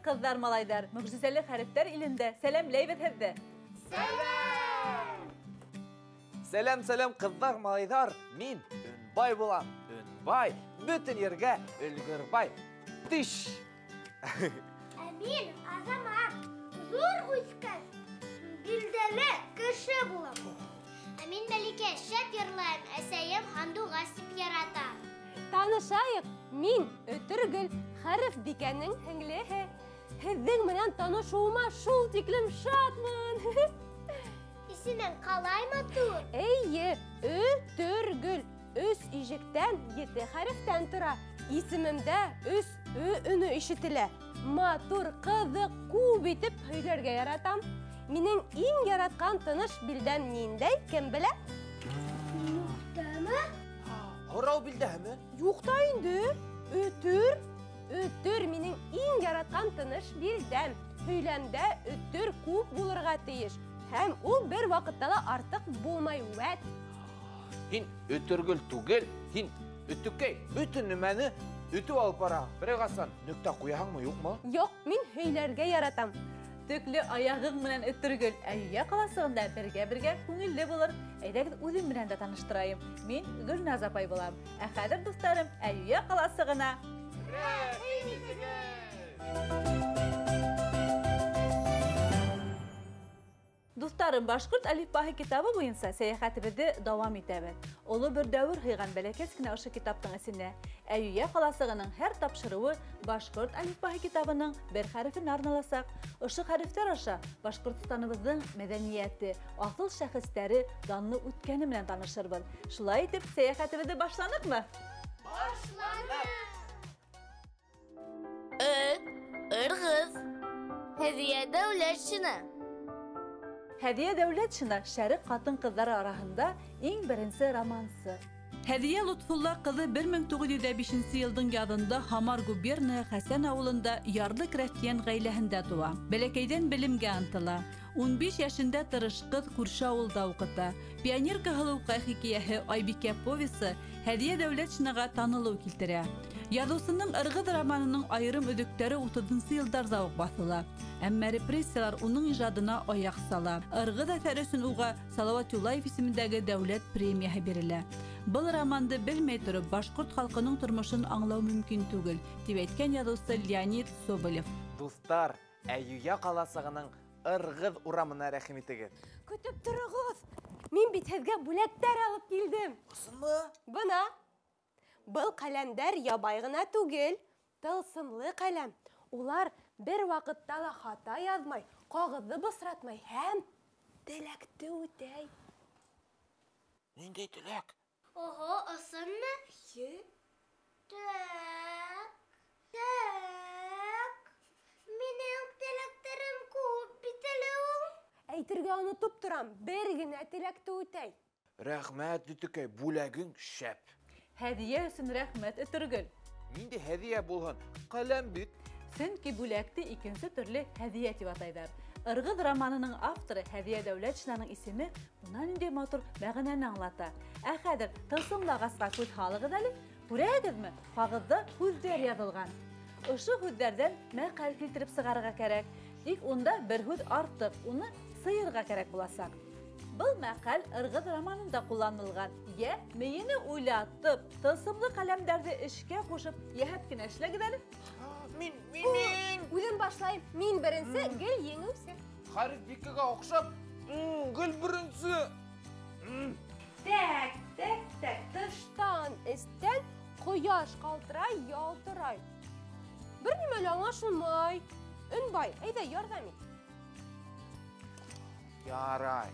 Ҡыҙҙар, малайҙар, мөғжизәле хәрефтәр илендә сәләмләйбеҙ һеҙҙе. Сәләм! Сәләм, сәләм, ҡыҙҙар, малайҙар. Мин Өнбай булам. Өнбай, бөтөн ергә өлгөрбай. Тиш! Ә мин Азамат, ҙур үҫкәс, билдәле кеше булам. Ә мин Мәликә, шәп йырлайым, әсәйем һандуғас тип ярата. Танышайыҡ, мин Өтөргөл, хәреф бикәнең һеңлеһе. Һеҙҙең менән танышыуыма шул тиклем шатмын. Исемең ҡалай матур? Эйе, Өтөргөл. Өс ижектән, 7 хәрефтән тора. Исемемдә өс Ö өнө ишетелә. Матур, ҡыҙыҡ, күп итеп һөйләргә яратам. Минең иң яратҡан тыныш билдәм ниндәй, кем белә? Юҡтамы? Һорау билдәһеме? Юҡ та инде. Өтөр. Өтөр минең иң яратҡан тыныш билдәм. Һөйләмдә өтөр күп булырға тейеш. Һәм ул бер ваҡытта ла артыҡ булмай, вәт. Һин өтөргөл түгел, һин өтөкәй. Бөтөн нәмәне өтөп алып бара. Берәй ҡасан нөктә ҡуяһыңмы, юҡмы? Юҡ, мин һөйләргә яратам. Төклө аяғың менән Өтөргөл, Әйүйә ҡаласығында бергә-бергә күңелле булыр. Әйҙәгеҙ, үҙем менән дә таныштырайым. Мин Гөлназ апай булам. Ә хәҙер, дуҫтарым, Әйүйә ҡаласығына рәхим итегеҙ! Дуҫтарым, башҡорт әлифбаһы китабы буйынса сәйәхәтебеҙҙе дауам итәбеҙ. Оло бер дәүер һыйған бәләкәс кенә ошо китаптың эсенә. Әйүйә ҡаласығының һәр тапшырыуы башҡорт әлифбаһы китабының бер хәрефен арналасаҡ. Ошо хәрефтәр аша Башҡортостаныбыҙҙың мәҙәниәте, аҫыл шәхестәре, данлы үткәне менән танышырбыҙ. Шулай итеп, сәйәхәтебеҙҙе башланыҡмы? Башланыҡ! Ырғыҙ. Һәҙиә Дәүләтшина. Һәҙиә Дәүләтшина шәреҡ ҡатын-ҡыҙҙары араһында иң беренсе романсы. Һәҙиә Лотфулла ҡыҙы 1905 йылдың яҙында Һамар губерния Хәсән ауылында ярлы крәҫтиән ғаиләһендә тыуа. Бәләкәйҙән белемгә ынтыла. 15 йәшендә тырыш ҡыҙ күрше ауылда уҡыта. Пионерка һылыуҡай хикәйәһе Айбикә повесы Һәҙиә Дәүләтшинаға танылыу килтерә. Яҙыусының Ырғыҙ романының айырым өҙөктәре 30 йылдарҙа уҡ баҫыла. Әммә репрессиялар уның ижадына аяҡ сала. Ырғыҙ әҫәре өсөн уға Салауат Юлаев исемендәге дәүләт премияһы бирелә. Был романды белмәй тороп башҡорт халҡының тормошон аңлау мөмкин түгел, тип әйткән яҙыусы Леонид Соболев. Дуҫтар, Әйүйә ҡаласығының Ырғыҙ урамына рәхим итегеҙ. Көтөп тороғоҙ. Мин бит һеҙгә бүләктәр алып килдем. Ысынмы? Бына. Был ҡәләмдәр ябай ғына түгел, тылсымлы ҡәләм. Улар бер ваҡытта ла хата яҙмай, ҡағыҙҙы бысратмай һәм теләкте үтәй. Ниндәй теләк? Ого, ысынмы? Йе. Так, так. Минең теләктәрем күп бит әле ул. Әйтергә онотоп торам, бер генә теләкте үтәй. Рәхмәт, Өтөкәй, бүләгең шәп. Һәҙиә өсөн рәхмәт, Өтөргөл. Ниндәй һәҙиә булһын? Ҡәләм бит. Сөнки бүләкте икенсе төрлө һәҙиә тип атайҙар. Ырғыҙ романының авторы Һәҙиә Дәүләтшинаның исеме бына ниндәй матур мәғәнәне аңлата. Ә хәҙер тылсымлы ағасҡа күҙ һалығыҙ әле. Күрәһегеҙме? Ҡағыҙҙа һүҙҙәр яҙылған. Ошо һүҙҙәрҙән мәҡәл килтереп сығарырға кәрәк. Тик унда бер һүҙ артыҡ, уны сыйырға кәрәк буласаҡ. Был мәҡәл Ырғыҙ романында ҡулланылған. Йә мейене уйлатып, тылсымлы ҡәләмдәрҙе эшкә ҡушып, йәһәт кенә эшләгеҙ әле. Мин, мин, мин. Үҙем башлайым. Мин беренсе, гел еңеүсе. Хәреф бикәгә оҡшап, гел беренсе. Тәк, тәк, тәк. Тыштан, эстән ҡояш ҡалтырай, ялтырай. Бер нимә лә аңлашылмай. Өнбай, әйҙә ярҙам ит. Ярай.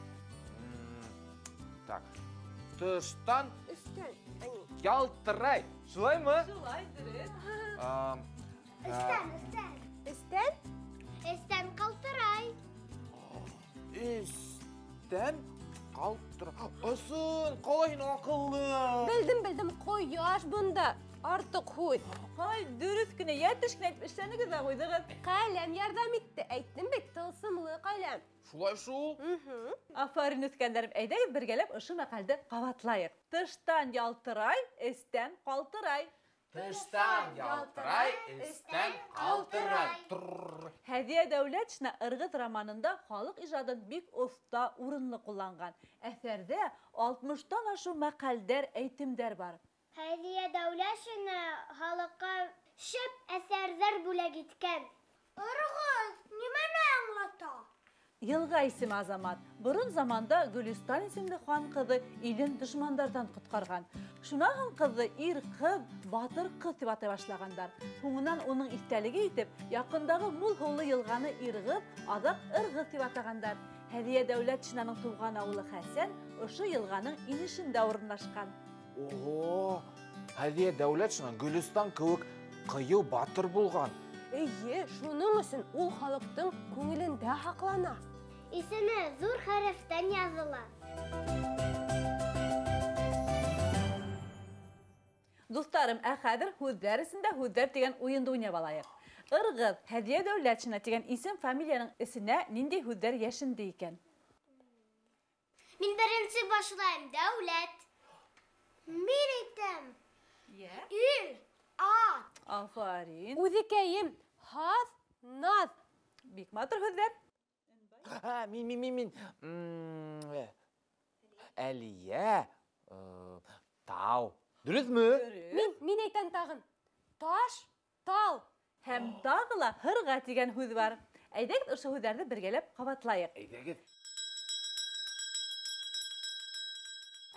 Так. Тыштан өстән, әни. Ялтырай. Шулаймы? Шулай, дөрөҫ. Өстән, өстән. Өстән? Өстән ҡалтырай. Өстән ҡалтырай. Ысын, ҡалай һин аҡыллы. Белдем, белдем, ҡояш бында. Артыҡ һүҙ. Ҡалай дөрөҫ кенә, йәтеш кенә әйтеп эшләнегеҙ ҙә ҡуйҙығыҙ. Ҡәләм ярҙам итте. Әйттем бит, тылсымлы ҡәләм. Шулай шул. Афарин, үҫкәндәрем. Әйҙәгеҙ бергәләп ошо мәҡәлде ҡабатлайыҡ. Тыштан ялтырай, эстән ҡалтырай. Тыштан ялтырай, эстән ҡалтырай. Һәҙиә Дәүләтшина Ырғыҙ романында халыҡ ижадын бик оҫта, урынлы ҡулланған. Әҫәрҙә 60-тан ашыу мәҡәлдәр, әйтемдәр бар. Һәҙиә Дәүләтшина халыҡҡа шәп әҫәрҙәр бүләк иткән. Ырғыҙ нимәне аңлата? Йылға исеме Азамат. Борон заманда Гөлистан исемле хан ҡыҙы илен дошмандарҙан ҡотҡарған. Шунан һуң ҡыҙҙы ир ҡыҙ, батыр ҡыҙ тип атай башлағандар. Һуңынан уның иҫтәлеге итеп, яҡындағы мул һыулы йылғаны Ирғыҙ, аҙаҡ Ырғыҙ тип атағандар. Һәҙиә Дәүләтшинаның тыуған ауылы Хәсән ошо йылғаның инешендә урынлашҡан. Ого! Һәҙиә Дәүләтшина Гөлистан кеүек ҡыйыу батыр булған. Эйе, шуның өсөн ул халыҡтың күңелендә һаҡлана. Исеме ҙур хәрефтән яҙыла. Дуҫтарым, ә хәҙер һүҙҙәр эсендә һүҙҙәр тигән уйынды уйнап алайыҡ. Ырғыҙ, Һәҙиә Дәүләтшина тигән исем фамилияның эсенә ниндәй һүҙҙәр йәшенде икән? Мин беренсе башлайым, Дәүләт. Мин әйтәм. Ил, ат. Афарин. Үҙекәйем, һаҙ, наҙ. Бик матур һүҙҙәр. Мин. Әлиә, тау. Дөрөҫмө? Дөрөҫ. Мин әйтәм тағын. Таш, тал. Һәм тағы ла һырға тигән һүҙ бар. Әйҙәгеҙ ошо һүҙҙәрҙе бергәләп ҡабатлайыҡ. Әйҙәгеҙ.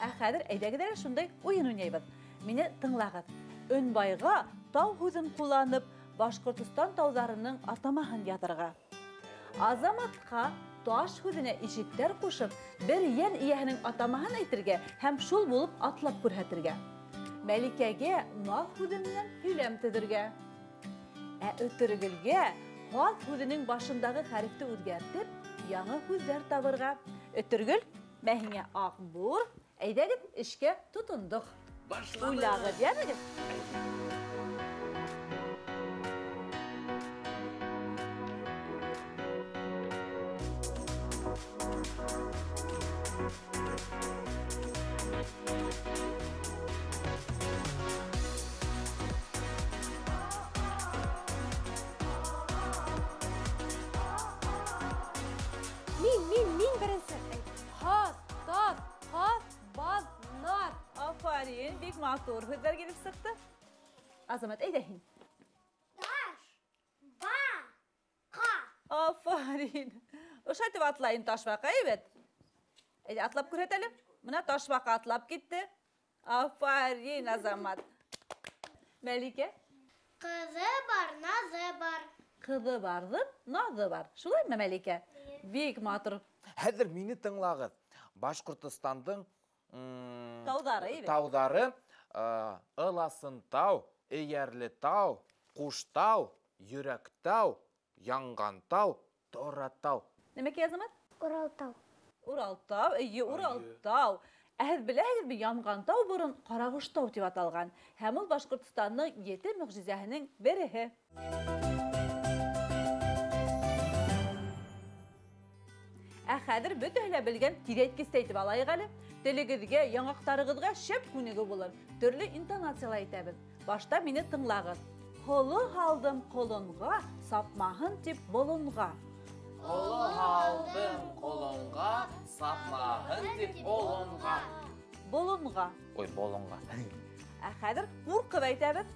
Ә хәҙер әйҙәгеҙ әле шундай уйын уйнайбыҙ. Мине тыңлағыҙ. Өнбайға тау һүҙен ҡулланып, Башҡортостан тауҙарының атамаһын яҙырға. Азаматҡа таш һүҙенә ишектәр ҡушып, бер йән эйәһенең атамаһын әйтергә һәм шул булып атлап күрһәтергә. Мәликәгә наҙ һүҙе менән һөйләм төҙөргә. Ә Өтөргөлгә һаҙ һүҙенең башындағы хәрефте үҙгәртеп, яңы һүҙҙәр табырға. Өтөргөл, мә һиңә аҡбур, әйҙәгеҙ эшкә тотондоҡ. Башланыҡ. Уйлағыҙ, йәмегеҙ? Мин беренсе. Һаҙ, таҙ, ҡаҙ, баҙ, нар. Афарин, бик матур һүҙҙәр килеп сыҡты. Азамат, әйҙә һин. Таш, ба, ҡа. Афарин. Ошайтып атлайын ташбаҡа, әйбәт. Әйҙә, атлап күрһәт әле. Бына ташбаҡа атлап китте. Афарин, Азамат. Мәликә? Ҡыҙы бар, наҙы бар. Ҡыҙы барҙың, наҙы бар. Шулаймы, Мәликә? Бик матур. Хәҙер мине тыңлағыҙ. Башҡортостандың, Тауҙары, әйбәт. тауҙары, Ыласын тау, Эйәрле тау, Ҡуштау, Йөрәк тау, Янған тау, Тора тау. Нимәкәй, Азамат? Уралтау. Уралтау, эйе, Уралтау. Ә һеҙ беләһегеҙме, Янған тау борон Ҡарағош тау тип аталған. Һәм ул Башҡортостандың 7 мөғжизәһенең береһе. Ә хәҙер бөтәһе лә белгән тиҙәйткесте әйтеп алайыҡ әле. Телегеҙгә, яңаҡтарығыҙға шәп күнегеү булыр. Төрлө интонациялар әйтәбеҙ. Башта мине тыңлағыҙ. Һоло һалдым ҡолонға, сапмаһын тип болонға. Һоло һалдым ҡолонға, сапмаһын тип болонға. Болонға. Ой, болонға. Ә хәҙер ҡурҡып әйтәбеҙ.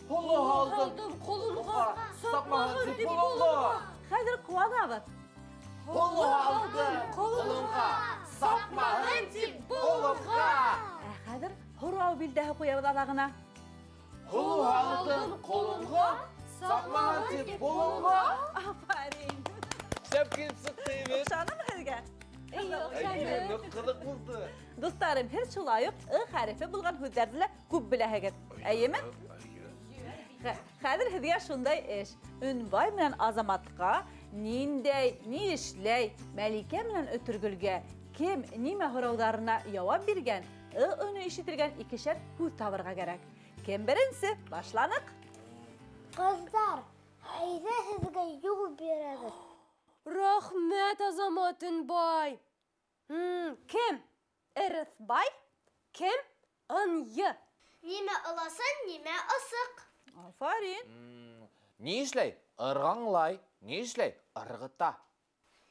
Һоло һалдым ҡолонға, сапмаһын тип болонға. Хәҙер ҡыуанабыҙ. Һоло һалдым ҡолонға, сапмаһын тип болонға. Ә хәҙер һорау билдәһе ҡуябыҙ аҙағына. Һоло һалдым ҡолонға, сапмаһын тип болонға. Афарин. Шәп килеп сыҡты бит. Оҡшанымы һеҙгә? Эйе, оҡшаны. Эйе, ныҡ ҡыҙыҡ булды. Дуҫтарым, һеҙ шулай уҡ ы хәрефе булған һүҙҙәрҙе лә күп беләһегеҙ. Эйеме? Хәҙер һеҙгә шундай эш. Өнбай менән Азаматҡа ниндәй, ни эшләй, Мәликә менән Өтөргөлгә кем нимә һорауҙарына яуап биргән, ы өнө ишетелгән икешәр һүҙ табырға кәрәк. Кем беренсе? Башланыҡ. Ҡыҙҙар, әйҙә һеҙгә юл бирәбеҙ. Рәхмәт, Азамат Өнбай. Кем? Ырыҫбай? Кем? Ынйы. Нимә ыласын, нимә ысыҡ. Афарин. Ни эшләй? Ырғаңлай. Ни эшләй? Ырғыта.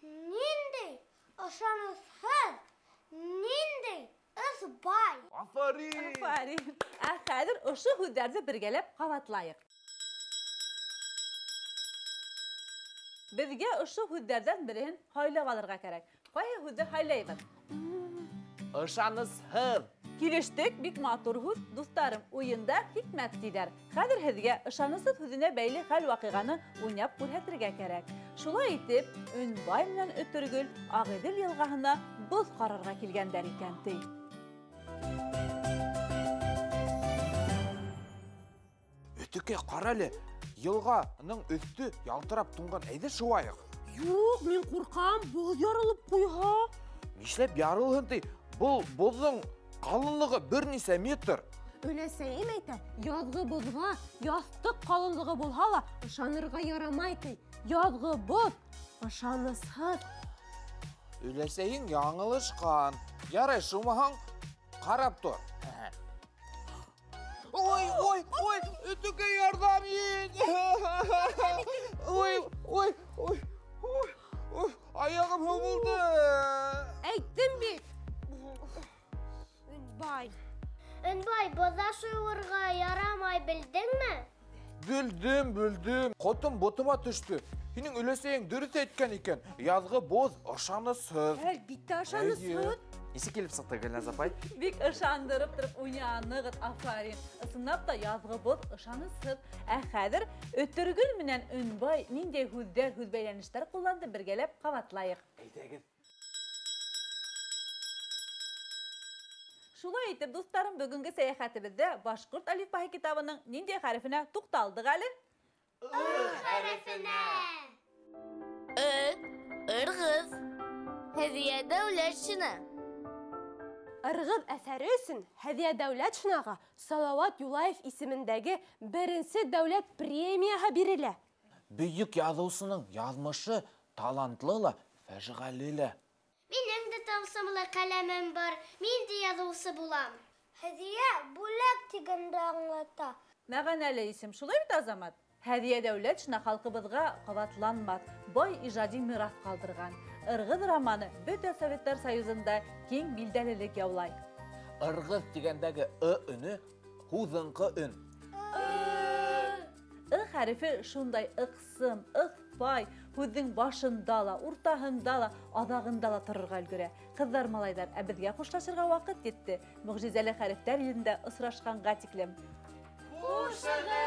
Ниндәй ышанысһыҙ, ниндәй ыҫбай. Афарин. Афарин. Ә хәҙер ошо һүҙҙәрҙе бергәләп ҡабатлайыҡ. Беҙгә ошо һүҙҙәрҙән береһен һайлап алырға кәрәк. Ҡайһы һүҙҙе һайлайбыҙ? Ышанысһыҙ. Килештек, бик матур һүҙ, дуҫтарым, уйында хикмәт тиҙәр. Хәҙер һеҙгә ышанысһыҙ һүҙенә бәйле хәл-ваҡиғаны уйнап күрһәтергә кәрәк. Шулай итеп, Өнбай менән Өтөргөл Ағиҙел йылғаһына боҙ ҡарарға килгәндәр икән, ти. Өтөкәй, ҡара әле, йылғаның өҫтө ялтырап туңған. Әйҙә шыуайыҡ. Юҡ, мин ҡурҡам, боҙ ярылып ҡуйһа. Нишләп ярылһын ти? Был боҙҙоң ҡалынлығы бер нисә метр. Өләсәйем әйтә, яҙғы боҙға яҫтыҡ ҡалынлығы булһа ла ышанырға ярамай ти. Яҙғы боҙ ышанысһыҙ. Өләсәйең яңылышҡан. Ярай, шумаһаң, ҡарап тор. Ой, ой, ой, Өтөкәй, ярҙам ит! Ой, ой, ой, ой, ой, аяғым һыу булды. Әйттем бит. Өнбай. Өнбай, боҙҙа шыуырға ярамай, белдеңме? Белдем, белдем. Ҡотом ботома төштө. Һинең өләсәйең дөрөҫ әйткән икән. Яҙғы боҙ ышанысһыҙ. Әлбиттә ышанысһыҙ. Нисек килеп сыҡты, Гөлназ апай? Бик ышандырып тороп уйнанығыҙ, афарин. Ысынлап та яҙғы боҙ ышанысһыҙ. Ә хәҙер Өтөргөл менән Өнбай ниндәй һүҙҙәр, һүҙ бәйләнештәр ҡулланды, бергәләп ҡабатлайыҡ. Әйҙәгеҙ. Шулай итеп, дуҫтарым, бөгөнгө сәйәхәтебеҙҙә Башҡорт әлифбаһы китабының ниндәй хәрефенә туҡталдыҡ әле? Ы хәрефенә. Ы, ырғыҙ. Һәҙиә Дәүләтшина. Ырғыҙ әҫәре өсөн Һәҙиә Дәүләтшинаға Салауат Юлаев исемендәге беренсе дәүләт премияһы бирелә. Бөйөк яҙыусының яҙмышы талантлы ла, фәжиғәле лә. Минең дә тылсымлы ҡәләмем бар, мин дә яҙыусы булам. Һәҙиә бүләк тигәнде аңлата. Мәғәнәле исем, шулай бит, Азамат? Һәҙиә Дәүләтшина халҡыбыҙға ҡабатланмаҫ бай ижади мираҫ ҡалдырған. Ырғыҙ романы бөтә Советтар Союзында киң билдәлелек яулай. Ырғыҙ тигәндәге ы өнө һуҙынҡы өн. Ы хәрефе шундай ыҡсым, ыҫпай, һүҙҙең башында ла, уртаһында ла, аҙағында ла торорға өлгөрә. Ҡыҙҙар, малайҙар, ә беҙгә хушлашырға ваҡыт етте. Мөғжизәле хәрефтәр илендә осрашҡанға тиклем. Хушығыҙ!